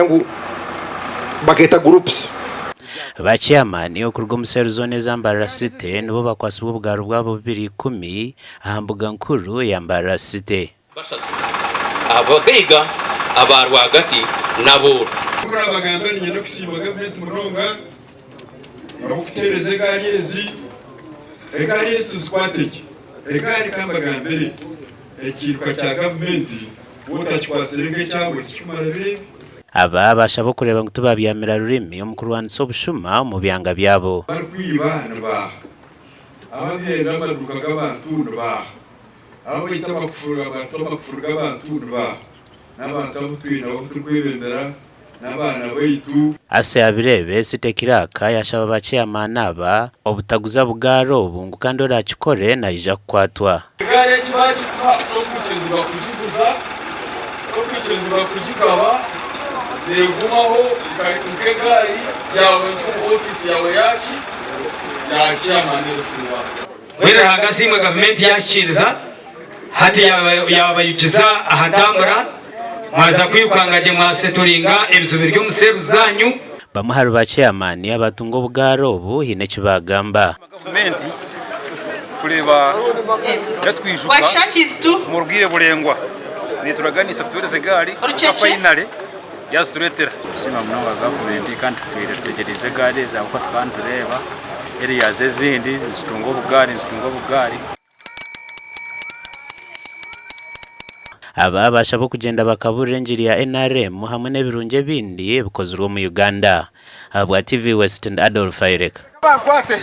Ngu bakeeta groups. Ba Chairman okuruga omu seeru zoona eza Mbarara City nibo bakwatsibwa obugaari bwabo bubiri ikumi aha mbuga nkuru eya Mbarara City. Bashatu, abagaiga, aba rwagati n'abooro. Nk'oku naabagambira niinyenda kusiima gavumenti munonga ahabw'okutuheereza egaari ezi. Egaari ezi tuzikwate gye. Egaari ka mbagambire ekiiruka kya gavumenti Waaba otakikwatsire nk'ekyawe tikikumara biro ebi. Aba baashaba okureeba ngu tibabyamira rurimi omu kurwanisa obushuma omu byanga byabo. Abarikwiba ni baaha? Ababihenda amaduuka g'abantu ni baaha? Ababaita amakufuru abantu amakufuru g'abantu ni baaha? N'abantu abu twine abu turikwebembera n'abaana baitu. Asia Bireebe, City Clerk yaashaba ba Chairman aba obutaguza bugaari obu ngu kandi oraakikore naija kukwatwa. Egaari egi baagikuha torikwikirizibwa kugiguza, torikwikirizibwa kugigaba, neegumaho nk'egaari yaawe nk'omu ofiisi yaawe yaaki ya chairman LC1. Mbwenu Ruhanga asiimwe gavumenti yaahikiiriza hati yaabayugiza aha ntambura mwaza kwirukanga gye mwasetoringa ebizibu biri omu seeruzi zaanyu. Bamwe ahari ba chairman abatunga obugaari obu haine eki baagamba. Gavumenti kureeba yatwijuka omu bwire buraingwa neturaganisa kutuheereza egaari kwonka fayinale yazitureetera. Nitusiima munonga gavumenti kandi tutwire tutegyereize egaari ezi ahabw'okuba tukaba nitureeba areas ezindi nizitunga obugaari nizitunga obugaari. Aba baashaba okugyenda bakabuurira engiri ya NRM hamwe n'ebirungi ebindi ebikozirwe omu Uganda. Ahabwa TV West ndi Adolf Aireka. Bankwate.